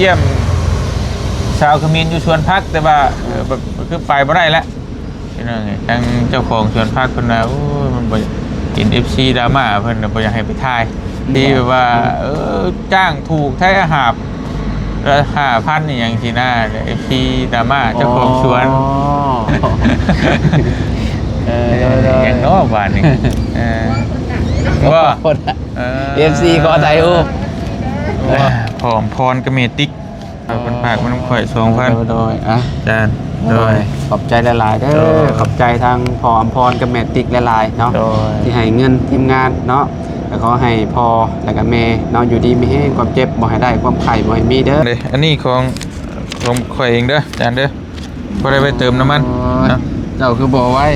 ຢ້ຽມຊາວຂະເໝນຢູ່ສວນຜັກ ແຕ່ວ່າ ເອີ ແບບ ຄືໄປບໍ່ໄດ້ແລ້ວ ພີ່ນ້ອງເອີຍ. ທາງເຈົ້າຂອງສວນຜັກເພິ່ນວ່າ ໂອ້ຍ ມັນບໍ່ ເຫັນເອັຟຊີດຣາມາ ເພິ່ນບໍ່ຢາກໃຫ້ໄປຖ່າຍ ທີ່ແບບວ່າ ເອີ ຈ້າງຖືກແທ້ ຫ້າ ລະຫ້າພັນອີ່ຫຍັງຊີ້ນະ ເອັຟຊີດຣາມາ ເຈົ້າຂອງສວນ. ອໍ ເອີ ເອີ ໂດຍໆ ຫຍັງເນາະບາດນີ້ ເອີ ບໍ່ ເອີ ເອັຟຊີຂໍຖ່າຍຮູບ ບໍ່ ພ້ອມພອນກັບເມຕິກ ເພິ່ນຝາກມານຳຂ້ອຍສອງພັນ ໂດຍໆ ອ່ະ ຈານ ໂດຍ ໂດຍ ຂອບໃຈຫຼາຍໆເດີ ໂດຍ ຂອບໃຈທາງພໍ່ອຳພອນກັບແມ່ຕິກຫຼາຍໆເນາະ ໂດຍ ທີ່ໃຫ້ເງິນທີມງານເນາະ ແລະ ຂໍໃຫ້ພໍ່ ແລະກະແມ່ເນາະ ຢູ່ດີມີແຮງ ຄວາມເຈັບບໍ່ໃຫ້ໄດ້ ຄວາມໄຂ້ບໍ່ໃຫ້ມີເດີ. ເດ້ ອັນນີ້ຂອງ ຂອງຂ້ອຍເອງເດີ ຈານເດີ ບໍ່ໄດ້ໄປເຕີມນ້ຳມັນ ໂອ້ຍ ເນາະ ເຈົ້າຄືບໍ່ໄວ້.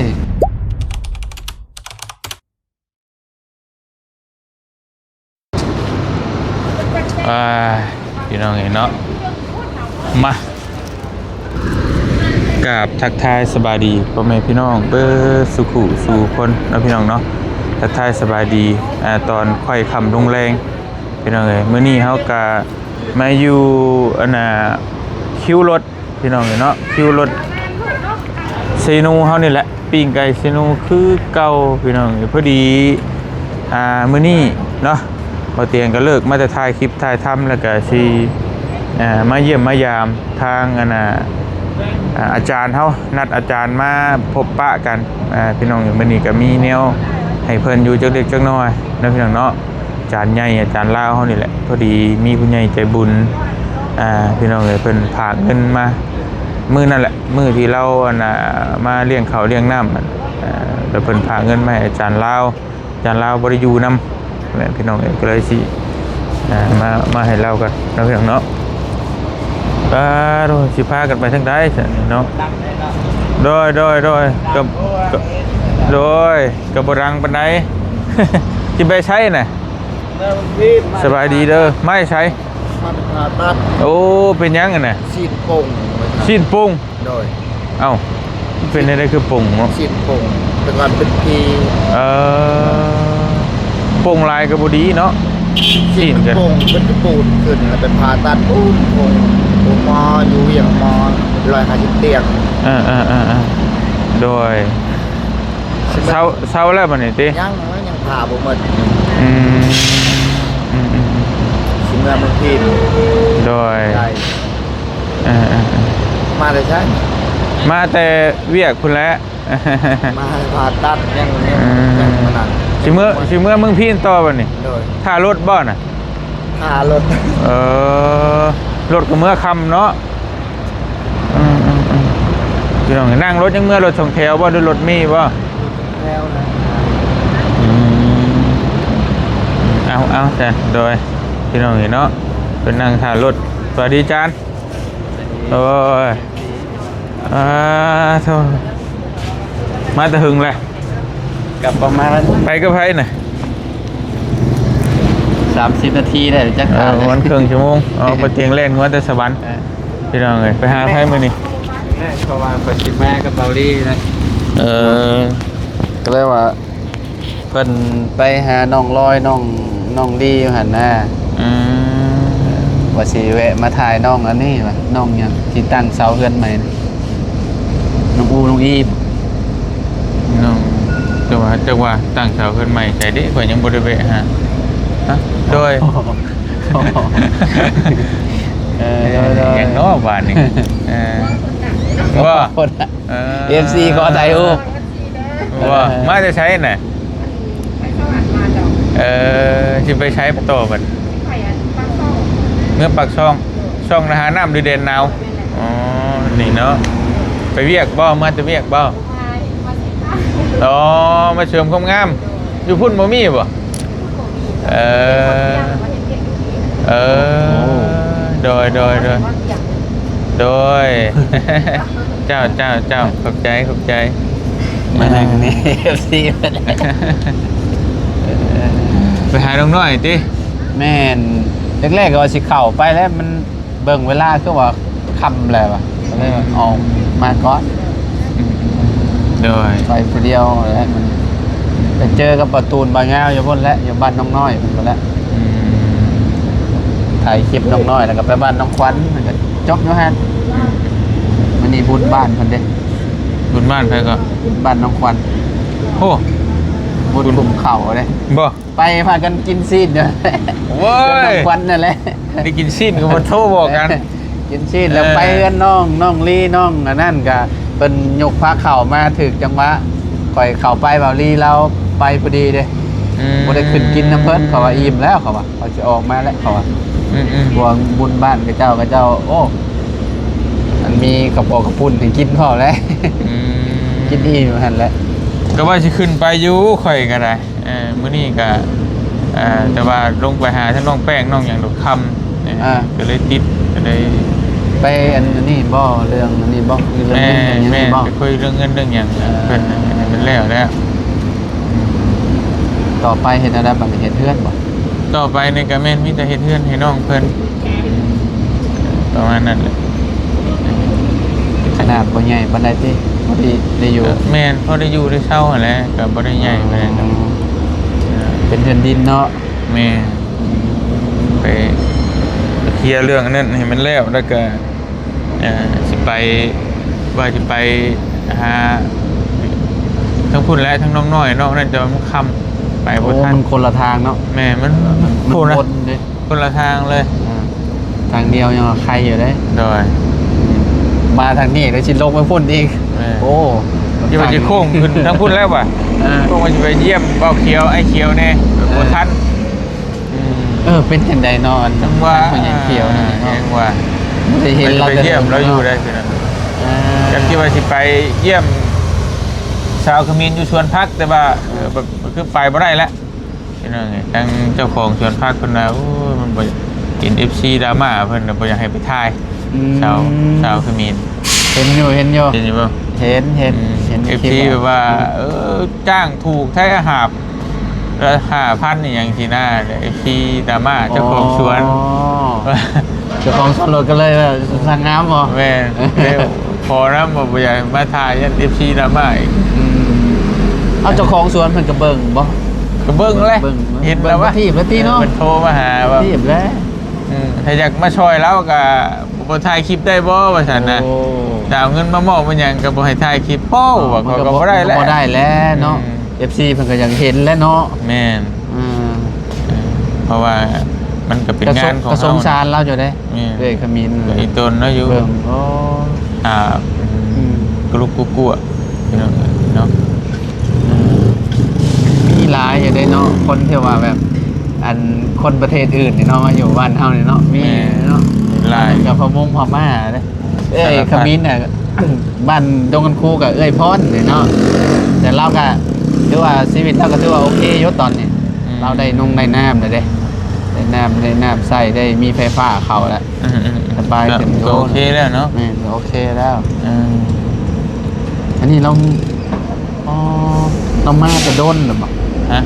ອ່າ ພີ່ນ້ອງເອີຍເນາະ ມາ ກາບທັກທາຍສະບາຍດີພໍ່ແມ່ພີ່ນ້ອງເບິດສູ່ຄູ່ສູ່ຄົນເນາະ ພີ່ນ້ອງເນາະ. ທັກທາຍສະບາຍດີ ອ່າ ຕອນຄ່ອຍຄ່ຳລົງແລງ ພີ່ນ້ອງເອີຍ. ມື້ນີ້ເຮົາກະມາຢູ່ ອັນນ່າ ຄິວລົດ ພີ່ນ້ອງເອີຍເນາະ ຄິວລົດເຊນູເຮົານີ້ແຫຼະ ປີ້ງໄກ່ເຊນູຄືເກົ່າ ພີ່ນ້ອງເອີຍ. ພໍດີ ອ່າ ມື້ນີ້ເນາະ ບ່າວຕຽງກໍເລີກມາແຕ່ຖ່າຍຄລິບຖ່າຍທຳ ແລ້ວກໍຊິ ອ່າ ມາຢ້ຽມມາຢາມທາງ ອັນນ່າ ອ່າ ອາຈານເຮົາ ນັດອາຈານມາພົບປະກັນ ອ່າ ພີ່ນ້ອງເອີຍ. ມື້ນີ້ກໍມີແນວໃຫ້ເພິ່ນຢູ່ຈັກເລັກຈັກນ້ອຍເນາະ ພີ່ນ້ອງເນາະ. ອາຈານໃຫຍ່ ອາຈານລາວເຮົານີ້ແຫຼະ ພໍດີມີຜູ້ໃຫຍ່ໃຈບຸນ ອ່າ ພີ່ນ້ອງເອີຍ ເພິ່ນຝາກເງິນມາ ມື້ນັ້ນແຫຼະ ມື້ທີ່ລາວ ອັນນ່າ ມາລ້ຽງເຂົ້າລ້ຽງນ້ຳ ອ່າ ແລ້ວເພິ່ນຝາກເງິນມາໃຫ້ອາຈານລາວ ອາຈານລາວບໍ່ໄດ້ຢູ່ນຳ ພີ່ນ້ອງເອີຍ ກໍເລີຍຊິ ອ່າ ມາ ມາໃຫ້ລາວກ່ອນເນາະ ພີ່ນ້ອງເນາະ. ອ່າ ໂດຍ ຊິພາກັນໄປທາງໃດຊັ້ນເນາະ? ໂດຍ ໂດຍ ໂດຍ ກໍ ກໍ ໂດຍ ກໍບໍ່ດັງປານໃດ. ຊິໄປໃສນະ? ສະບາຍດີເດີ ມາແຕ່ໃສ? ມາແຕ່ຜ່າຕັດ. ໂອ້ ເປັນຫຍັງຫັ້ນນະ? ຊີ້ນໂປ່ງ. ຊີ້ນໂປ່ງ? ໂດຍ. ເອົ້າ ເປັນແນວໃດຄືໂປ່ງເນາະ? ຊີ້ນໂປ່ງ ແຕ່ກ່ອນເປັນຜີ. ເອີ ໂປ່ງຫຼາຍກໍບໍ່ດີເນາະ. ຊີ້ນກໍໂປ່ງ ເພິ່ນກໍປູດຂຶ້ນ ແລ້ວໄປຜ່າຕັດ ໂອ້ໂຫ ໂຮງໝໍຢູ່ວຽງ ໝໍຮ້ອຍຫ້າສິບຕຽງ. ເອີໆໆໆ ໂດຍ. ເຊົາ ເຊົາແລ້ວບັດນີ້ຕິ? ຍັງ ຍັງຜ່າບໍ່ໝົດ. ອືມ ອືມໆໆ ຊິເມືອເມືອງພີນ. ໂດຍ. ເອີໆໆ ມາແຕ່ໃສ? ມາແຕ່ວຽກພຸ້ນແຫຼະ. ມາຜ່າຕັດ ຍັງ ຍັງ ເອີ ຍັງບໍ່ນັ້ນ. ຊິເມືອ ຊິເມືອເມືອງພີນຕໍ່ບັດນີ້? ໂດຍ. ຖ້າລົດບໍ່ນະ? ຖ້າລົດ. ເອີ ລົດກໍເມືອຄ່ຳເນາະ. ອືມໆໆ ພີ່ນ້ອງ ນັ່ງລົດຍັງເມືອ ລົດສອງແຖວບໍ່ ຫຼືລົດເມບໍ່? ແຖວນະ. ອືມ ເອົາ ເອົາ ຈ້າ ໂດຍ ພີ່ນ້ອງເອີຍເນາະ ເພິ່ນນັ່ງຖ້າລົດ. ສະບາຍດີຈານ. ໂອ້ຍ ອ່າ ໂທ້ ມາແຕ່ຫຶງແຫຼະ? ກັບປະມານ ໄປກັບໃຜນະ? ສາມສິບນາທີໄດ້ຈັກ ເອີ ປະມານເຄິ່ງຊົ່ວໂມງ. ເອົາ ໄປຕຽງແລ່ນຫົວແຕ່ສະຫວັນ. ເອີ ພີ່ນ້ອງເອີຍ ໄປຫາໃຜມື້ນີ້? ແມ່ນ ເພາະວ່າຂ້ອຍຊິມາກັບເບົາລີນະ. ເອີ ກໍເລີຍວ່າ ເພິ່ນໄປຫານ້ອງລອຍ ນ້ອງ ນ້ອງລີຢູ່ຫັ້ນນະ. ອືມ ວ່າຊິແວະມາຖ່າຍນ້ອງອັນນີ້ວ່າ ນ້ອງຫຍັງ ທີ່ຕັ້ງເສົາເຮືອນໃໝ່ນະ ນ້ອງອູ ນ້ອງອີ ນ້ອງ ແຕ່ວ່າ ຈັກວ່າຕັ້ງເສົາເຮືອນໃໝ່ໃສເດ້ ຂ້ອຍຍັງບໍ່ໄດ້ແວະຫາ. ຮະ? ໂດຍ. ເອີ ໂດຍໆ ຫຍັງເນາະບາດນີ້? ເອີ ບໍ່ ເອີ ເອັຟຊີຂໍຖ່າຍຮູບ. ວ່າ ເອີ ມາແຕ່ໃສນະ? ເອີ ຊິໄປໃສຕໍ່ບັດ? ເມືອປາກຊ່ອງ. ຊ່ອງນະຫານ້ຳ ຫຼືແດນໜາວ? ອໍ ນີ້ເນາະ ໄປວຽກບໍ່? ມາແຕ່ວຽກບໍ່? ອໍ ມາເສີມຄວາມງາມ. ຢູ່ພຸ້ນບໍ່ມີບໍ່? ເອີ ເອີ ໂອ້ ໂດຍ ໂດຍ ໂດຍ ໂດຍ ເຈົ້າ ເຈົ້າ ເຈົ້າ ຂອບໃຈ ຂອບໃຈ. ມານັ່ງນີ້ ເອັຟຊີ ໄປຫານ້ອງນ້ອຍຕິ? ແມ່ນ ແລກໆ ກໍວ່າຊິເຂົ້າໄປແລ້ວ ມັນເບິ່ງເວລາຄືວ່າຄ່ຳແລ້ວ ກໍເລີຍວ່າອອກມາກ່ອນ. ອືມ ໂດຍ ໄປຜູ້ດຽວແຫຼະ ມັນໄປເຈີກັບປະຕູນບ່າວຍາວຢູ່ພຸ້ນແຫຼະ ຢູ່ບ້ານນ້ອງນ້ອຍພຸ້ນແຫຼະ. ອືມ ຖ່າຍຄລິບນ້ອງນ້ອຍ ແລ້ວກໍໄປບ້ານນ້ອງຂວັນ ແລ້ວກໍຈົບຢູ່ຫັ້ນ. ອືມ ມື້ນີ້ບຸນບ້ານເພິ່ນເດ້. ບຸນບ້ານໃຜກໍ? ບ້ານນ້ອງຂວັນ. ໂອ້ ບຸນ ບຸນກຸ້ມເຂົ້າເດ້. ບໍ່ ໄປພາກັນກິນຊີ້ນຢູ່. ໂອ້ຍ ເຮືອນນ້ອງຂວັນນັ້ນແຫຼະ ໄດ້ກິນຊີ້ນກໍບໍ່ໂທບອກກັນ. ກິນຊີ້ນແລ້ວ ເອີ ໄປເຮືອນນ້ອງ ນ້ອງລີ ນ້ອງອັນນັ້ນກະ ເພິ່ນຍົກພາເຂົ້າມາຖືກຈັງຫວະ ຂ້ອຍເຂົ້າໄປ ເບົາລີລາວໄປພໍດີເດ້. ອືມ ບໍ່ໄດ້ຂຶ້ນກິນນຳເພິ່ນ ເຂົາວ່າອີ່ມແລ້ວ ເຂົາວ່າ ເຂົາຊິອອກມາແລ້ວ ເຂົາວ່າ. ອືມໆ ພວກບຸນບ້ານເຂົາເຈົ້າ ເຂົາເຈົ້າ ໂອ້ ມັນມີກະເປົາກະປຸ້ນໃຫ້ກິນພ້ອມແຫຼະ. ອືມ ກິນອີ່ມຫັ້ນແຫຼະ. ກໍວ່າຊິຂຶ້ນໄປຢູ່ ຂ້ອຍກໍໄດ້. ເອີ ມື້ນີ້ກະ ເອີ ແຕ່ວ່າລົງໄປຫາທາງນ້ອງແປ້ງ ນ້ອງຫຍັງດອກຄ່ຳ ເອີ ອ່າ ກໍເລີຍຕິດ ກໍເລີຍ ໄປອັນນີ້ບໍ່? ເລື່ອງອັນນີ້ບໍ່? ເລື່ອງເງິນເລື່ອງຫຍັງນີ້ບໍ່? ແມ່ນ ໄປຄຸຍເລື່ອງເງິນເລື່ອງຫຍັງ ເອີ ເພິ່ນ ເອີ ເພິ່ນແລ້ວແລ້ວ. ອືມ ຕໍ່ໄປເຮັດແນວໃດບັດນີ້? ເຮັດເຮືອນບໍ່? ຕໍ່ໄປນີ້ກໍແມ່ນມີແຕ່ເຮັດເຮືອນໃຫ້ນ້ອງເພິ່ນ ປະມານນັ້ນແຫຼະ. ຂະໜາດບໍ່ໃຫຍ່ປານໃດຕິ ພໍດີໄດ້ຢູ່. ກໍແມ່ນ ພໍໄດ້ຢູ່ໄດ້ເຊົາຫັ້ນແຫຼະ ກໍບໍ່ໄດ້ໃຫຍ່ປານໃດດອກ. ອໍ ເປັນເຮືອນດິນເນາະ. ແມ່ນ ໄປເຄຍເລື່ອງອັນນັ້ນໃຫ້ມັນແລ້ວ ແລ້ວກໍ ເອີ ຊິໄປ ວ່າຊິໄປຫາທາງພຸ້ນແຫຼະ ທາງນ້ອງນ້ອຍເນາະ ນັ້ນ ແຕ່ວ່າມັນຄ່ຳ ໄປບໍ່ທັນ. ໂອ້ ມັນຄົນລະທາງເນາະ. ແມ່ນ ມັນ ມັນ ມັນ ໂພດນະ ຄົນເດ້. ຄົນລະທາງເລີຍ. ອ່າ ທາງດຽວຍັງວ່າໄຄຢູ່ເດ້. ໂດຍ ມາທາງນີ້ແລ້ວຊິລົງໄປພຸ້ນອີກ. ແມ່ນ ໂອ້ ຄິດວ່າຊິໂຄ້ງຂຶ້ນທາງພຸ້ນແລ້ວຫວາ? ເອີ ໂຄ້ງວ່າຊິໄປຢ້ຽມເບົາຂຽວ ອ້າຍຂຽວແດ່ ເອີ ບໍ່ທັນ. ອືມ ເອີ ເປັນຈັ່ງໃດເນາະ ອັນ ຈັ່ງວ່າ ທາງພໍ່ໃຫຍ່ຂຽວນັ້ນເນາະ ຍັງວ່າ ບໍ່ໄດ້ເຫັນລາວ ໄປຢ້ຽມລາວຢູ່ໄດ້. ເອີ ຈັກຊິວ່າຊິໄປຢ້ຽມສາວຂະມິນຢູ່ສວນຜັກ ແຕ່ວ່າ ເອີ ເອີ ແບບ ຄືໄປບໍ່ໄດ້ແລ້ວ. ພີ່ນ້ອງເອີຍ ທາງເຈົ້າຂອງສວນຜັກເພິ່ນວ່າ ໂອ້ຍ ມັນບໍ່ ເຫັນເອັຟຊີດຣາມາ ເພິ່ນບໍ່ຢາກໃຫ້ໄປຖ່າຍ. ອືມ ສາວ ສາວຂະມິນ ເຫັນຢູ່ ເຫັນຢູ່ ເຫັນຢູ່ບໍ່? ເຫັນ ເຫັນ ອືມ ເຫັນ ເອັຟຊີ ຄລິບ ແບບວ່າ ອືມ ເອີ ຈ້າງຖືກແທ້ ຫາບລະຫ້າພັນ ອີ່ຫຍັງຊີ້ນະ ເອັຟຊີດຣາມາ ເຈົ້າຂອງສວນ. ອໍ ເຈົ້າຂອງສວນລົດກໍເລີຍວ່າ ຊ່າງງາມບໍ່? ແມ່ນ ເລີຍ ຂໍນຳ ບໍ່ຢາກມາຖ່າຍ ຢ້ານເອັຟຊີດຣາມາອີກ. ອືມ ເອົາ ເຈົ້າຂອງສວນເພິ່ນກໍເບິ່ງບໍ່? ກໍເບິ່ງແຫຼະ ເບິ່ງ ເຫັນແລ້ວວ່າ ເບິ່ງ ເພິ່ນຖີບແລ້ວຕິເນາະ. ເອີ ເພິ່ນໂທມາຫາວ່າ ເພິ່ນຖີບແລ້ວ. ອືມ ຖ້າຢາກມາຊ່ອຍລາວກໍບໍ່ຖ່າຍຄລິບໄດ້ບໍ່ ວ່າຊັ້ນນະ. ໂອ້ ຖ້າເອົາເງິນມາມອບມາຫຍັງກໍບໍ່ໃຫ້ຖ່າຍຄລິບ. ໂອ້ ວ່າ ມັນກໍ ກໍບໍ່ໄດ້ແຫຼະ ບໍ່ໄດ້ແຫຼະເນາະ. ອືມ ເອັຟຊີເພິ່ນກໍຢາກເຫັນແຫຼະເນາະ. ແມ່ນ ອືມ ເອີ ເພາະວ່າມັນກໍເປັນງານຂອງເຮົາ ກໍສົງສານລາວຢູ່ເດ້. ແມ່ນ ເອື້ອຍຂະມິນ ກໍອີ່ຕົນລາວຢູ່ ເບິ່ງ ໂອ້ ອ່າ ອືມ ກະລຸກກຸກກົວ ພີ່ນ້ອງເອີຍເນາະ. ເອີ ມີຫຼາຍຢູ່ເດ້ເນາະ ຄົນທີ່ວ່າແບບ ອັນ ຄົນປະເທດອື່ນນີ້ເນາະ ມາຢູ່ບ້ານເຮົານີ້ເນາະ ມີ ແມ່ນ ເນາະ ຫຼາຍ ກໍພະມົງພະມ້າເດ້. ເອື້ອຍຂະມິນນະ ບ້ານດົງຄັນຄູ ກໍເອື້ອຍພອນນີ້ເນາະ ແຕ່ລາວກໍຖືວ່າຊີວິດລາວກໍຖືວ່າໂອເຄຢູ່ຕອນນີ້. ອືມ ລາວໄດ້ນົງໄດ້ນ້ຳແລ້ວເດ້ ໄດ້ນ້ຳ ໄດ້ນ້ຳໃຊ້ ໄດ້ມີໄຟຟ້າເຂົ້າແລ້ວ. ອືມໆ ສະບາຍ ກໍ ເຕັມໂຕ ກໍໂອເຄແລ້ວເນາະ. ແມ່ນ ກໍໂອເຄແລ້ວ. ເອີ ອັນນີ້ລາວ ອໍ ລາວມາແຕ່ດົນແລ້ວບໍ່? ຮະ?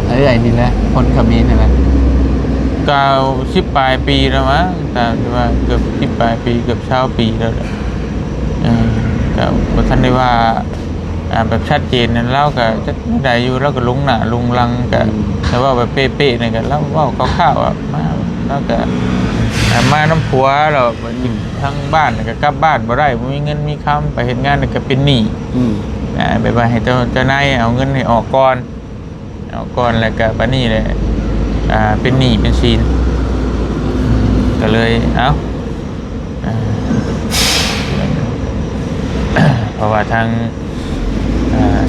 ເອື້ອຍນີ້ແຫຼະ ຄົນຂະມິນນີ້ແຫຼະ. ກໍສິບປາຍປີແລ້ວມັ້ງ ຕາມທີ່ວ່າເກືອບສິບປາຍປີ ເກືອບຊາວປີແລ້ວແຫຼະ. ເອີ ກໍບໍ່ທັນໄດ້ວ່າ ອ່າ ແບບຊັດເຈນນັ້ນ ລາວກໍຈັກແນວໃດຢູ່ ລາວກໍຫຼົງໜ້າຫຼົງຫຼັງ. ກໍ ອືມ ຖ້າເວົ້າແບບເປະໆນັ້ນ ກໍລາວເວົ້າຄ່າວໆວ່າມາ ລາວກໍ ອ່າ ມານຳຜົວ ແລ້ວ ອືມ ທາງບ້ານກໍກັບບ້ານບໍ່ໄດ້ ບໍ່ມີເງິນມີຄຳ ໄປເຮັດງານແລ້ວກໍເປັນໜີ້. ອືມ ອ່າ ແບບວ່າໃຫ້ເຈົ້າ ເຈົ້ານາຍເອົາເງິນໃຫ້ອອກກ່ອນ ເອົາກ່ອນ ແລ້ວກໍບາດນີ້ແຫຼະ ອ່າ ເປັນໜີ້ເປັນສິນ ກໍເລີຍ ເອົ້າ ອ່າ ເພາະວ່າທາງ ອ່າ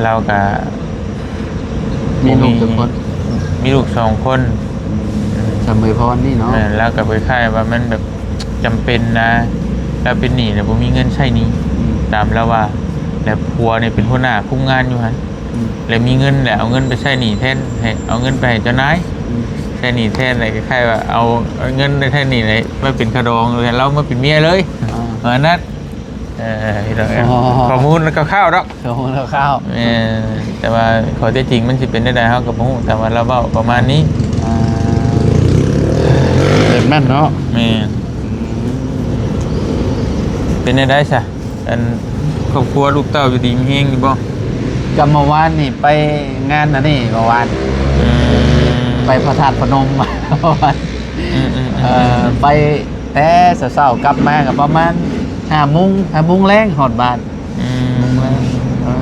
ລາວກໍ ມີລູກຈັກຄົນ? ມີລູກສອງຄົນ. ສຳເພາະນີ້ເນາະ ແມ່ນ ລາວກໍຄ້າຍໆວ່າມັນແບບຈຳເປັນນະ ລາວເປັນໜີ້ແລ້ວບໍ່ມີເງິນໃຊ້ໜີ້. ອືມ ຕາມລາວວ່າ ແລ້ວຜົວນີ້ເປັນຫົວໜ້າຄຸມງານຢູ່ຫັ້ນ. ອືມ ແລ້ວມີເງິນແລ້ວເອົາເງິນໄປໃຊ້ໜີ້ແທນ ໃຫ້ເອົາເງິນໄປໃຫ້ເຈົ້ານາຍ ອືມ ໃຊ້ໜີ້ແທນ. ແລ້ວຄ້າຍໆວ່າເອົາເງິນໄປໃຊ້ໜີ້ໄປເປັນຄ່າດອງ ແລ້ວເອົາມາເປັນເມຍເລີຍ. ອ່າ ປະມານນັ້ນ. ເອີ ພີ່ນ້ອງເອີຍ ອໍ ຂໍ້ມູນຄ່າວໆດອກ ຂໍ້ມູນຄ່າວໆ. ແມ່ນ ແຕ່ວ່າຂໍ້ເທັດຈິງມັນຊິເປັນແນວໃດເຮົາກໍບໍ່ຮູ້ ແຕ່ວ່າລາວເວົ້າປະມານນີ້. ອ່າ ແບບນັ້ນເນາະ. ແມ່ນ. ອືມ ເປັນແນວໃດຊະ ອັນ ຄອບຄົວລູກເຕົ້າຢູ່ດີມີແຮງຢູ່ບໍ່? ກໍເມື່ອວານນີ້ໄປງານອັນນີ້ ເມື່ອວານ ອືມ ໄປພະທາດພະນົມມາເມື່ອວານ. ອືມໆໆ ເອີ ໄປແຕ່ເຊົ້າໆ ກັບມາກໍປະມານຫ້າໂມງ ຫ້າໂມງແລງຮອດບ້ານ. ອືມ ໂມງແລງ ເອີ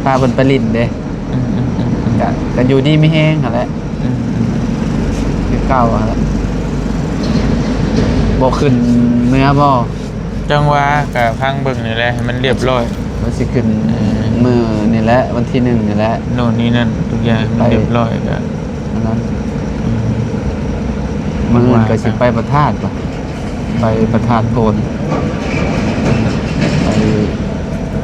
ພາເພິ່ນໄປຫຼິ້ນເດ້. ອືມໆໆໆ ກໍ ກໍຢູ່ດີມີແຮງຫັ້ນແຫຼະ. ອືມໆ ຄືເກົ່າຫັ້ນແຫຼະ. ບໍ່ຂຶ້ນເມືອບໍ່? ຈັ່ງວ່າກໍພັງເບິ່ງນີ້ແຫຼະ ໃຫ້ມັນລຽບຮ້ອຍ. ວ່າຊິຂຶ້ນ ເອີ ມື້ນີ້ແຫຼະ ວັນທີໜຶ່ງນີ້ແຫຼະ ໂນ່ນນີ້ນັ້ນ ທຸກຢ່າງໃຫ້ມັນລຽບຮ້ອຍ ກໍອັນນັ້ນ. ອືມ ມື້ອື່ນກໍຊິໄປພະທາດບໍ? ໄປພະທາດໂພນ ໄປ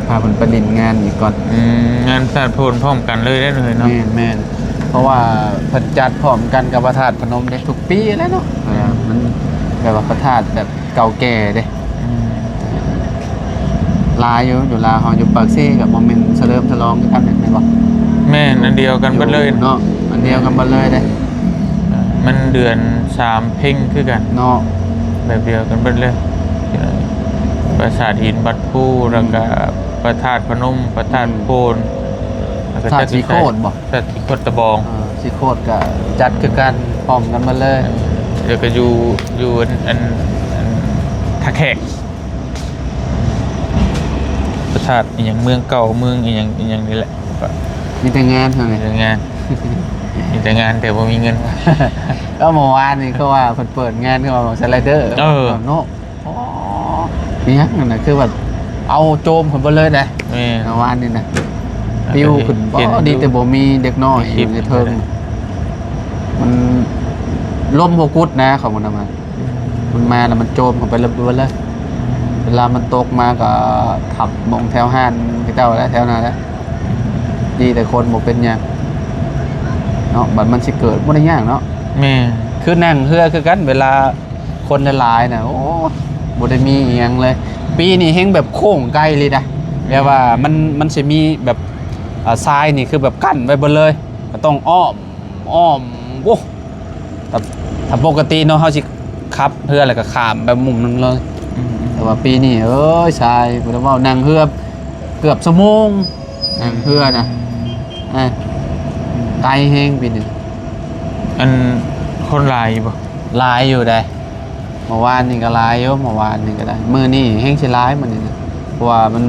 ພາເພິ່ນໄປຫຼິ້ນງານອີກກ່ອນ. ອືມ ງານພະທາດໂພນພ້ອມກັນເລີຍເດ້ເນາະ. ແມ່ນໆ ເພາະວ່າເພິ່ນຈັດພ້ອມກັນກັບພະທາດພະນົມເດ້ ທຸກປີແຫຼະເນາະ. ອືມ ມັນແບບວ່າພະທາດແບບເກົ່າແກ່ເດ້. ອືມ ຫຼາຍຢູ່ ຢູ່ລາວເຮົາ ຢູ່ປາກເຊກໍບໍ່ແມ່ນສະເຫຼີມສະຫຼອງຄືກັນແມ່ນບໍ່? ແມ່ນ ອັນດຽວກັນເບິດເລີຍເນາະ ອັນດຽວກັນເບິດເລີຍເດ້. ມັນເດືອນສາມເພັງຄືກັນເນາະ ແບບດຽວກັນເບິດເລີຍ. ປາສາດຫີນບັດພູ ອືມ ແລ້ວກະພະທາດພະນົມ ພະທາດ ອືມ ໂພນ ແລ້ວກະ ພະທາດສີໂຄດບໍ? ພະທາດສີໂຄດຕະບອງ. ເອີ ສີໂຄດກະຈັດຄືກັນ ພ້ອມກັນໝົດເລີຍ. ເອີ ແລ້ວກະຢູ່ ຢູ່ອັນ ອັນ ອັນທ່າແຂກ ພະທາດອີ່ຫຍັງ ເມືອງເກົ່າ ເມືອງອີ່ຫຍັງ ອີ່ຫຍັງນີ້ແຫຼະ. ມີແຕ່ງານເທົ່ານັ້ນ ມີແຕ່ງານ ມີແຕ່ງານ ແຕ່ບໍ່ມີເງິນ. ກໍເມື່ອວານນີ້ຄືວ່າເພິ່ນເປີດງານ ຄືວ່າສະໄລເດີ ເອີ ເນາະ. ອໍ ອີຫຍັງນັ້ນນະ ຄືແບບເອົາໂຈມຂຶ້ນເບິດເລີຍເດ້. ແມ່ນ ເມື່ອວານນີ້ນະ ປິວຂຶ້ນ. ເຫັນຢູ່ ດີແຕ່ບໍ່ມີເດັກນ້ອຍຢູ່ໃນເທິງ. ມັນລົມຫົວກຸດນະ ເຂົາບໍ່ນຳມາ ອືມ ມັນມາແລ້ວມັນໂຈມເຂົ້າໄປເລິກເບິດເລີຍ. ເວລາມັນຕົກມາກໍທັບໝ່ອງແຖວຮ້ານເຂົາເຈົ້າແຫຼະ ແຖວນັ້ນແຫຼະ. ດີແຕ່ຄົນບໍ່ເປັນຫຍັງເນາະ ບັດມັນຊິເກີດບໍ່ໄດ້ຍາກເນາະ. ແມ່ນ ຄືນັ່ງເຮືອຄືກັນ ເວລາຄົນຫຼາຍໆນະ ໂອ້ ບໍ່ໄດ້ມີອີ່ຫຍັງເລີຍ. ປີນີ້ແຮ່ງແບບໂຄ້ງໄກເລີຍນະ ອືມ ແບບວ່າມັນ ມັນຊິມີແບບ ອ່າ ຊາຍນີ້ຄືແບບກັ້ນໄວ້ເບິດເລີຍ ກໍຕ້ອງອ້ອມ ອ້ອມ ໂອ້ ຖ້າ ຖ້າປົກກະຕິເນາະ ເຮົາຊິຂັບເຮືອແລ້ວກໍຂ້າມໄປມຸມນັ້ນເລີຍ. ອືມ ແຕ່ວ່າປີນີ້ ເອີຍ ຊາຍ ບໍ່ໄດ້ເວົ້າ ນັ່ງເຮືອເກືອບຊົ່ວໂມງ ນັ່ງເຮືອນະ. ອືມ ອ່າ ໄກແຮງປີນີ້. ອັນ ຄົນຫຼາຍຢູ່ບໍ່? ຫຼາຍຢູ່ໃດ. ເມື່ອວານນີ້ກໍຫຼາຍຢູ່ ເມື່ອວານນີ້ກໍໄດ້ ມື້ນີ້ແຮ່ງຊິຫຼາຍມື້ນີ້ນະ ເພາະວ່າມັນ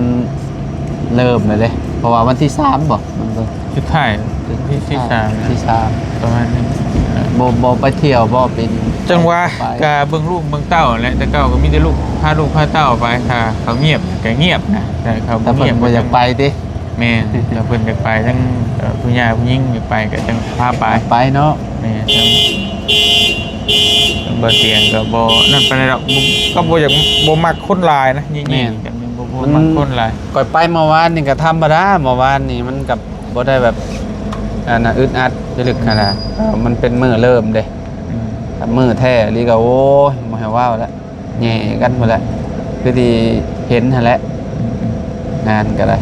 ເລີ່ມແລ້ວເດ້. ເພາະວ່າວັນທີສາມບໍ ມັນກໍສຸດທ້າຍ ວັນທີສາມ ທີສາມ ປະມານນີ້. ບໍ່ ບໍ່ໄປທ່ຽວບໍ່? ເປັນ ຈັ່ງວ່າ ໄປ ກະເບິ່ງລູກເບິ່ງເຕົ້າແຫຼະ ແຕ່ເກົ່າກໍມີແຕ່ລູກ ພາລູກພາເຕົ້າໄປ ຖ້າເຂົາງຽບກໍງຽບນະ ແຕ່ເຂົາບໍ່ງຽບ ແຕ່ເພິ່ນບໍ່ຢາກໄປຕິ? ແມ່ນ ຖ້າເພິ່ນຢາກໄປ ທັງ ເອີ ຜູ້ຍ່າຜູ້ຍິງຢາກໄປກໍຈັ່ງພາໄປ ໄປເນາະ. ແມ່ນ ບ່າວຕຽງກໍບໍ່ນັ້ນປານໃດດອກ ບໍ່ ກໍບໍ່ຢາກ ບໍ່ມັກຄົນຫຼາຍນະ ແມ່ນ ຍິງໆກັນ ບໍ່ ບໍ່ມັກຄົນຫຼາຍ. ຂ້ອຍໄປເມື່ອວານນີ້ກໍທຳມະດາ ເມື່ອວານນີ້ມັນກໍບໍ່ໄດ້ແບບ ອັນນ່າ ອຶດອັດພິລຶກຫັ້ນນະ ເອີ ມັນເປັນມື້ເລີ່ມເດ້. ອືມ ຖ້າມື້ແທ້ອີ່ຫຼີກໍ ໂອ້ຍ ບໍ່ໃຫ້ເວົ້າແລ້ວ ແຍ່ກັນພຸ້ນແຫຼະ ຄືທີ່ເຫັນຫັ້ນແຫຼະ ງານກໍໄດ້.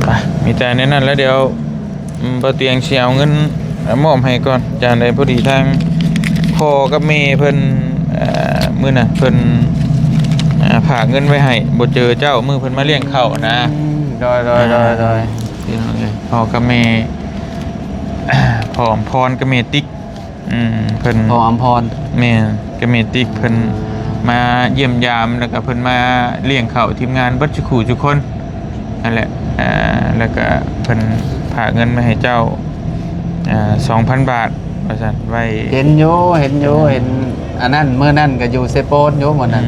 ໄປ ມີແຕ່ແນວນັ້ນແຫຼະ ດຽວ ອືມ ບ່າວຕຽງຊິເອົາເງິນມອບໃຫ້ກ່ອນ ຈານໃດ ພໍດີທາງພໍ່ກັບແມ່ເພິ່ນ ເອີ ມື້ນະ ເພິ່ນ ເອີ ຝາກເງິນໄວ້ໃຫ້ ບໍ່ເຈີເຈົ້າ ມື້ເພິ່ນມາລ້ຽງເຂົ້ານະ. ອືມ ໂດຍໆໆໆ ພີ່ນ້ອງເອີຍ ພໍ່ກັບແມ່ ພໍ່ອຳພອນກັບແມ່ຕິກ ອືມ ເພິ່ນ ພໍ່ອຳພອນ ແມ່ນ ກັບແມ່ຕິກ ເພິ່ນມາຢ້ຽມຢາມ ແລ້ວກໍເພິ່ນມາລ້ຽງເຂົ້າທີມງານເບິດຊຸຄູ່ຊຸຄົນນັ້ນແຫຼະ. ເອີ ແລ້ວກໍເພິ່ນຝາກເງິນມາໃຫ້ເຈົ້າ ເອີ ສອງພັນບາດ ວ່າຊັ້ນ ໄວ້ ເຫັນຢູ່ ເຫັນຢູ່ ເຫັນອັນນັ້ນ ມື້ນັ້ນກໍຢູ່ເຊໂປນຢູ່ມື້ນັ້ນ.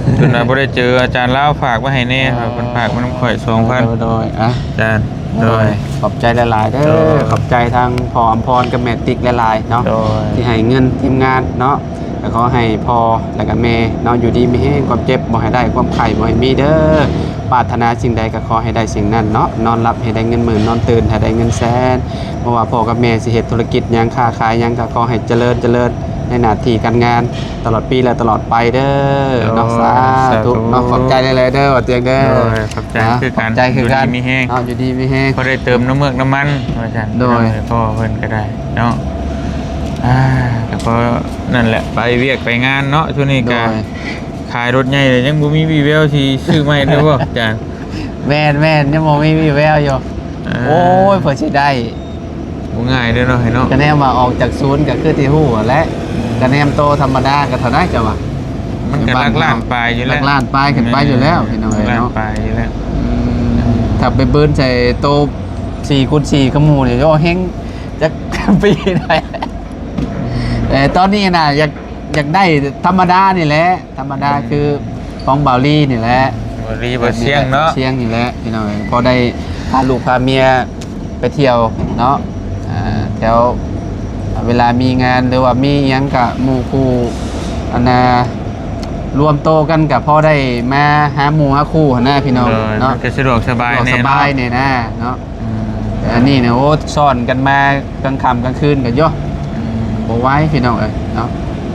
ອືມ ເພິ່ນວ່າບໍ່ໄດ້ເຈີອາຈານລາວ ຝາກມາໃຫ້ແດ່ ເອີ ວ່າເພິ່ນຝາກມານຳຂ້ອຍສອງພັນ. ໂດຍໆ ອາ ອາຈານ ໂດຍ ໂດຍ ຂອບໃຈຫຼາຍໆເດີ ໂດຍ ຂອບໃຈທາງພໍ່ອຳພອນກັບແມ່ຕິກຫຼາຍໆເນາະ ໂດຍ ທີ່ໃຫ້ເງິນທີມງານເນາະ ກໍຂໍໃຫ້ພໍ່ແລ້ວກໍແມ່ເນາະ ຢູ່ດີມີແຮງ ຄວາມເຈັບບໍ່ໃຫ້ໄດ້ ຄວາມໄຂ້ບໍ່ໃຫ້ມີເດີ ປາດຖະໜາສິ່ງໃດກໍຂໍໃຫ້ໄດ້ສິ່ງນັ້ນເນາະ ນອນຫຼັບໃຫ້ໄດ້ເງິນໝື່ນ ນອນຕື່ນໃຫ້ໄດ້ເງິນແສນ ບໍ່ວ່າພໍ່ກັບແມ່ຊິເຮັດທຸລະກິດຫຍັງ ຄ້າຂາຍຫຍັງ ກໍຂໍໃຫ້ຈະເລີນ ຈະເລີນໃນໜ້າທີ່ການງານ ຕະຫຼອດປີ ແລະ ຕະຫຼອດໄປເດີເນາະ. ໂອ້ຍ ສາທຸ ສາທຸເນາະ ຂອບໃຈຫຼາຍໆເດີ ບ່າວຕຽງເດີ. ໂດຍ ຂອບໃຈຄືກັນ ຂອບໃຈຄືກັນ ຢູ່ດີມີແຮງເນາະ ຢູ່ດີມີແຮງ ພໍໄດ້ເຕີມນ້ຳເມືອກນ້ຳມັນວ່າຊັ້ນ. ໂດຍ ພໍ່ເພິ່ນກໍໄດ້ເນາະ. ອ່າ ກໍພໍນັ້ນແຫຼະ ໄປວຽກໄປງານເນາະ ຊ່ວງນີ້ກໍ ໂດຍ ຂາຍລົດໃຫຍ່ແລ້ວ ຍັງບໍ່ມີວີ່ແວວຊິຊື້ໃໝ່ເລີຍບໍ່ ອາຈານ? ແມ່ນໆ ຍັງບໍ່ມີວີ່ແວວຢູ່. ໂອ້ຍ ເພື່ອຊິໄດ້ ບໍ່ງ່າຍເດ້ເນາະ ເນາະ ກະແນມວ່າອອກຈາກສູນກະຄືທີ່ຮູ້ຫັ້ນແຫຼະ ກະແນມໂຕທຳມະດາກະເທົ່າໃດເຈົ້າວ່າ ມັນກະຫຼັກລ້ານປາຍຢູ່ແລ້ວ ຫຼັກລ້ານປາຍຂຶ້ນໄປຢູ່ແລ້ວ ພີ່ນ້ອງເອີຍເນາະ ລ້ານປາຍຢູ່ແລ້ວ ອືມ ຖ້າໄປບືນໃສ່ໂຕສີ່ຄູນສີ່ຄືໝູ່ນີ້ ໂອ້ ເຮັງຈັກປີໄດ້ ແຕ່ຕອນນີ້ນະ ຢາກ ຢາກໄດ້ທຳມະດານີ້ແຫຼະ ທຳມະດາ ອືມ ຄືຂອງບ່າວລີນີ້ແຫຼະ ບ່າວລີ ບ່າວຊຽງເນາະ ບ່າວຊຽງນີ້ແຫຼະ ພີ່ນ້ອງເອີຍ ພໍໄດ້ພາລູກພາເມຍໄປທ່ຽວເນາະ ອ່າ ແຖວ ເວລາມີງານ ຫຼືວ່າມີຫຍັງກະໝູ່ຄູ່ ອັນນ່າ ລວມໂຕກັນກະພໍໄດ້ມາຫາໝູ່ຫາຄູ່ຫັ້ນນະ ພີ່ນ້ອງເນາະ ກະສະດວກສະບາຍແດ່ເນາະ ສະດວກສະບາຍແດ່ນະເນາະ ອືມ ແຕ່ອັນນີ້ນະ ໂອ້ ຊ້ອນກັນມາກາງຄ່ຳກາງຄືນກະໂຍ ອືມ ບໍ່ໄຫວ ພີ່ນ້ອງເອີຍເນາະ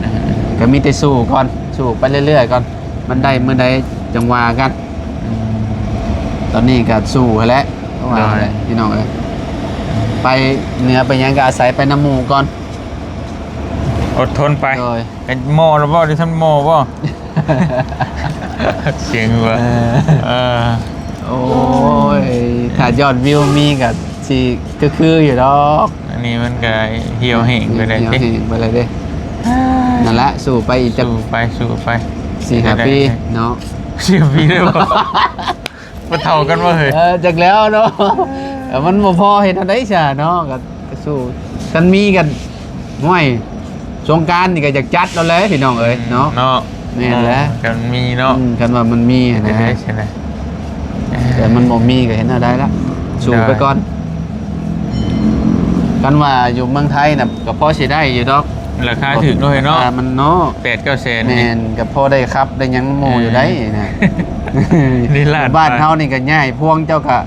ອ່າ ກະມີແຕ່ສູ້ກ່ອນ ສູ້ໄປເລື້ອຍໆກ່ອນ ມັນໄດ້ມື້ໃດຈັ່ງວ່າກັນ ອືມ ຕອນນີ້ກະສູ້ຫັ້ນແຫຼະ ເພາະວ່າ ໂດຍ ພີ່ນ້ອງເອີຍ ໄປເໜືອໄປຫຍັງກະອາໄສໄປນຳໝູ່ກ່ອນ ອົດທົນໄປ ໂດຍ ເປັນໝໍ້ແລ້ວບໍ່ ດິຊັ້ນໝໍ້ບໍ່ ສຽງວ່າ ເອີ ເອີ ໂອ້ຍ ຖ້າຍອດວິວມີກະຊິຄືໆຢູ່ດອກ ອັນນີ້ມັນກະຫ່ຽວແຫ້ງໄປແລ້ວ ຫ່ຽວແຫ້ງໄປແລ້ວເດ້ ນັ້ນລະ ສູ້ໄປອີກຈັກ ສູ້ໄປ ສູ້ໄປ ສີ່ຫ້າປີເນາະ ສີ່ຫ້າປີໄດ້ບໍ່ ບໍ່ເຖົ້າກັນບໍ່ເຮີ້ຍ ເອີ ຈັກແລ້ວເນາະ ເອີ ມັນບໍ່ພໍເຮັດແນວໃດຊະເນາະ ກະ ກະສູ້ ຄັນມີກັນ ໂອ້ຍ ສົງການນີ້ກະຢາກຈັດແລ້ວແຫຼະ ພີ່ນ້ອງເອີຍເນາະ ເນາະ ແມ່ນແຫຼະ ຄັນມີເນາະ ອືມ ຄັນວ່າມັນມີຫັ້ນນະ ແຕ່ມັນບໍ່ມີກະເຮັດແນວໃດລະ ສູ້ໄປກ່ອນ ໂດຍ ຄັນວ່າຢູ່ເມືອງໄທນະ ກະພໍຊິໄດ້ຢູ່ດອກ ລາຄາຖືກເນາະ ເນາະ ລາຄາມັນເນາະ ແປດເກົ້າແສນ ແມ່ນ ກະພໍໄດ້ຂັບໄດ້ຫຍັງໝູ່ຢູ່ໄດ໋ ເອີ ນະ ນີ້ລ້ານ ບ້ານເຮົານີ້ກະຍ້າຍພວງເຈົ້າກະ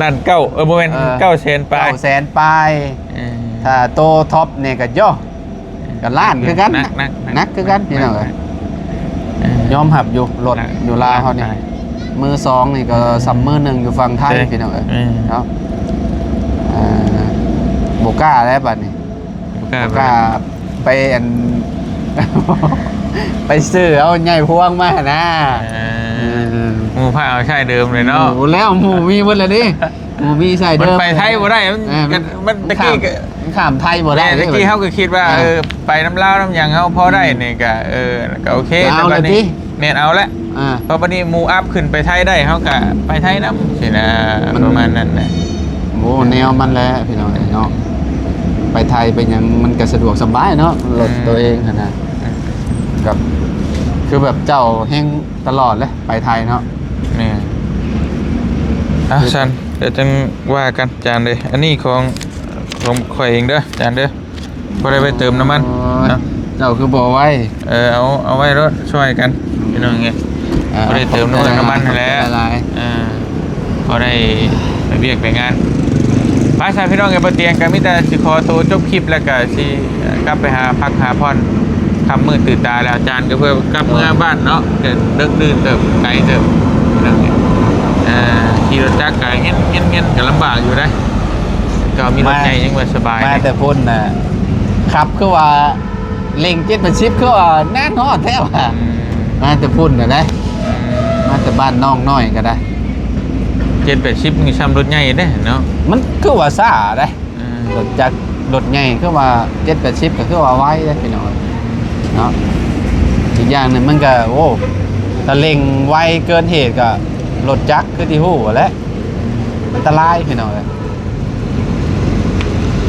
ລ້ານເກົ້າ ເອີ ບໍ່ແມ່ນ ເອີ ເກົ້າແສນປາຍ ເກົ້າແສນປາຍ ເອີ ຖ້າໂຕທັອບນີ້ກະໂຍ ກະລ້ານຄືກັນ ໜັກ ໜັກ ໜັກ ໜັກຄືກັນ ພີ່ນ້ອງເອີຍ ເອີ ຍອມຮັບຢູ່ ລົດ ໜັກ ຢູ່ລາວເຮົານີ້ ລ້ານປາຍ ມືສອງນີ້ກະ ອືມ ສ່ຳມືໜຶ່ງຢູ່ຝັ່ງໄທ ເອີ ພີ່ນ້ອງເອີຍ ເອີ ເນາະ ອ່າ ບໍ່ກ້າແລ້ວບາດນີ້ ບໍ່ກ້າ ບໍ່ກ້າ ໄປອັນ ໄປຊື້ເອົາໃຫຍ່ພວງມາຫັ້ນນະ ເອີ ເອີ ໝູ່ພາເອົາໃຊ້ເດີມເລີຍເນາະ ໝູ່ແລ້ວ ໝູ່ມີເບິດແລ້ວເດ້ ໝູ່ມີໃຊ້ເດີມ ມັນໄປໄທບໍ່ໄດ້ ມັນ ເອີ ມັນ ມັນຕະກີ້ ມັນຂ້າມ ກະ ມັນຂ້າມໄທບໍ່ໄດ້ ແຕ່ຕະກີ້ເຮົາກະຄິດວ່າ ເອີ ເອີ ໄປນຳລາວນຳຫຍາງເຮົາພໍໄດ້ ອືມ ນີ້ກະ ເອີ ກະໂອເຄ ແຕ່ວ່າບາດນີ້ ແມ່ນເອົາແຫຼະ ອ່າ ເພາະບາດນີ້ໝູ່ອັບຂຶ້ນໄປໄທໄດ້ ເຮົາກະໄປໄທນຳຊີ້ນະ ມັນ ປະມານນັ້ນແຫຼະ ໂອ້ ແນວມັນແຫຼະ ພີ່ນ້ອງເອີຍເນາະ ໄປໄທໄປຫຍັງມັນກະສະດວກສະບາຍເນາະ ລົດ ອືມ ໂຕເອງຫັ້ນນະ ອືມ ກະຄືແບບເຈົ້າແຮ່ງຕະຫຼອດເລີຍ ໄປໄທເນາະ ແມ່ນ ເອົາຊັ້ນ ດຽວຈັ່ງວ່າກັນ ຈານເດີ ອັນນີ້ຂອງ ຂອງຂ້ອຍເອງເດີ ຈານເດີ ພໍໄດ້ໄປເຕີມນ້ຳມັນ ໂອ້ຍ ເນາະ ເຈົ້າຄືບໍ່ເອົາໄວ້ ເອີ ເອົາ ເອົາໄວ້ໂລດ ຊ່ອຍກັນ ອືມ ພີ່ນ້ອງເອີຍ ອ່າ ພໍໄດ້ເຕີມນ້ຳມັນ ຂອບໃຈຫຼາຍໆ ນ້ຳມັນຫັ້ນແຫຼະ ເອີ ພໍໄດ້ໄປວຽກໄປງານ ໄປຊະ ພີ່ນ້ອງເອີຍ ບໍ່ຕຽງກະມີແຕ່ຊິຂໍໂຕຈົບຄລິບ ແລ້ວກະຊິກັບໄປຫາພັກຫາຜ່ອນ ຄ່ຳມືດຕື່ນຕາແລ້ວ ອາຈານກະເພື່ອກັບເມືອບ້ານເນາະ ກະເດິກດື່ນເຕີບ ໄກເຕີບ ພີ່ນ້ອງເອີຍ ຂີ່ລົດຈັກກະເຫັນໆ ກະລຳບາກຢູ່ເດ້ ກະມີລົດໃຫຍ່ຍັງວ່າສະບາຍ ມາແຕ່ພຸ້ນນະ ຂັບຄືວ່າເລັ່ງເຈັດແປດສິບ ຄືວ່ານານຮອດແທ້ວ່າ ອືມ ມາແຕ່ພຸ້ນນະເດ້ ອືມ ມາແຕ່ບ້ານນ້ອງນ້ອຍກະໄດ້ ເຈັດແປດສິບນີ້ຊ່ຳລົດໃຫຍ່ເດ້ເນາະ ມັນຄືວ່າຊ້າເດ້ ອືມ ລົດຈັກ ລົດໃຫຍ່ຄືວ່າເຈັດແປດສິບ ກະຄືວ່າໄວເດ້ ພີ່ນ້ອງເນາະ ອີກຢ່າງໜຶ່ງມັນກະ ໂອ້ ຖ້າເລັ່ງໄວເກີນເຫດກະ ລົດຈັກຄືທີ່ຮູ້ຫັ້ນແຫຼະ ອັນຕະລາຍ ພີ່ນ້ອງເອີຍ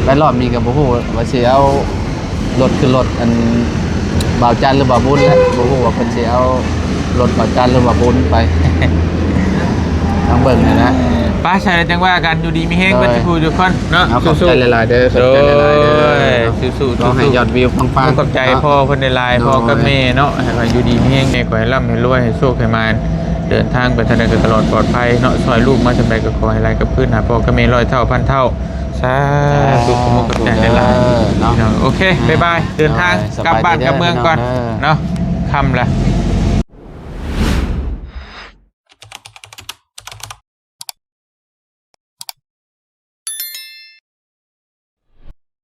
ໄປຮອບນີ້ກະບໍ່ຮູ້ວ່າຊິເອົາລົດຄືລົດອັນບ່າວຈັນຫຼືບ່າວບຸນແຫຼະ ບໍ່ຮູ້ວ່າເພິ່ນຊິເອົາລົດບ່າວຈັນຫຼືບ່າວບຸນໄປ ຕ້ອງເບິ່ງຫັ້ນນະ ໄປຊະ ຈັ່ງວ່າກັນ ຢູ່ດີມີແຮງ ໂດຍ ເບິດທຸກຜູ້ທຸກຄົນເນາະ ເອົາ ຂອບໃຈຫຼາຍໆເດີ ຂອບໃຈຫຼາຍໆເດີ ໂດຍ ສູ້ໆ ຂໍໃຫ້ຍອດວິວປັງໆ ຂອບໃຈ ເນາະ ພໍ່ເພິ່ນຫຼາຍໆ ໂດຍ ພໍ່ກັບແມ່ເນາະ ໃຫ້ວ່າຢູ່ດີມີແຮງ ແມ່ຂໍໃຫ້ລ່ຳໃຫ້ລວຍ ໃຫ້ໂຊກໃຫ້ໝານ ເດີນທາງໄປທາງໃດກະຕະຫຼອດປອດໄພເນາະ ຊ່ອຍລູກມາຊ່ຳໃດກະຂໍໃຫ້ໄຫຼກັບຄືນຫາພໍ່ກັບແມ່ຮ້ອຍເທົ່າພັນເທົ່າ ສາທຸ ຂອບໃຈຫຼາຍໆ ເນາະ ໂອເຄ ບາຍບາຍ ເດີນທາງ ໂດຍ ກັບບ້ານກັບເມືອງກ່ອນ ສະບາຍດີເດີ ເນາະ ຄ່ຳລະ